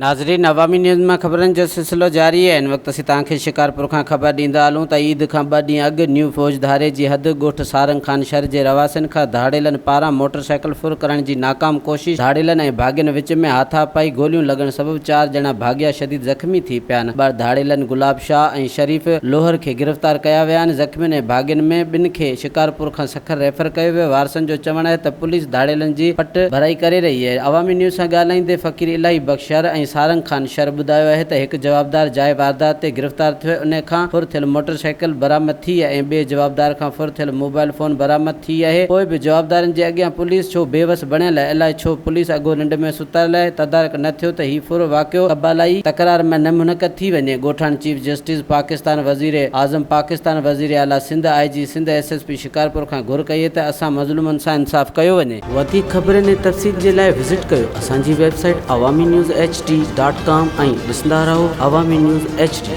ناظرين عوامي نيوز مان خبرن جو سلسلو جاري آهي. هن وقت اسين توهان کي شڪارپور کان خبر ڏيندا هلون ته عيد کان ٻه ڏينهن اڳ نيو فوج ڌاري جي حد ڳوٺ سارنگ خان شھر جي رهواسين کان ڌاڙيلن پاران موٽر سائيڪل ڦر ڪرڻ جي ناڪام ڪوشش ڌاڙيلن ۽ ڀاڳين وچ ۾ هاٿاپائي گوليون لڳڻ سبب چار ڄڻا ڀاڳيا شديد زخمي ٿي پيا آهن ٻه ڌاڙيلن گلاب شاهه ۽ شريف لوهر کي گرفتار ڪيا ويا آهن زخمين ۽ ڀاڳين ۾ ٻن کي شڪارپور کان سکر ريفر ڪيو ويو، وارثن جو چوڻ آهي ته پوليس ڌاڙيلن جي پٽ ڀرائي ڪري رهي آهي. عوامي نيوز سان ڳالهائيندي فقير الاهي بخش شر ۽ سارنگ خان شر ٻڌايو آهي ته هڪ جوابدار جاء واردات تي گرفتار ٿيو آهي ان کان ڦر ٿيل موٽر سائيڪل برآمد ٿي آهي ۽ ٻئي جوابدار کان ڦر ٿيل موبائل فون برآمد ٿي آهي پوء به جوابدارن جي اڳيان پوليس ڇو بي وس بڻيل آهي الائي ڇو پوليس اڳو ننڊ ۾ ستل آهي تدارڪ نه ٿيو ته هي ڦر واقعو قبالائي تڪرار ۾ نه منعقد ٿي وڃي ڳوٺاڻ چيف جسٽس پاڪستان وزير اعظم پاڪستان وزير اعليٰ Sindh I G Sindh S S P Shikarpur کان گهر ڪئي ته اسان مظلومن سان انصاف ڪيو وڃي. وڌيڪ خبرن ۽ تفصيل جي لاء وزٽ ڪيو اسان جي website Awami news H D dot com ۽ ڏسندا رهو عوامي نيوز ايڇ ڊي.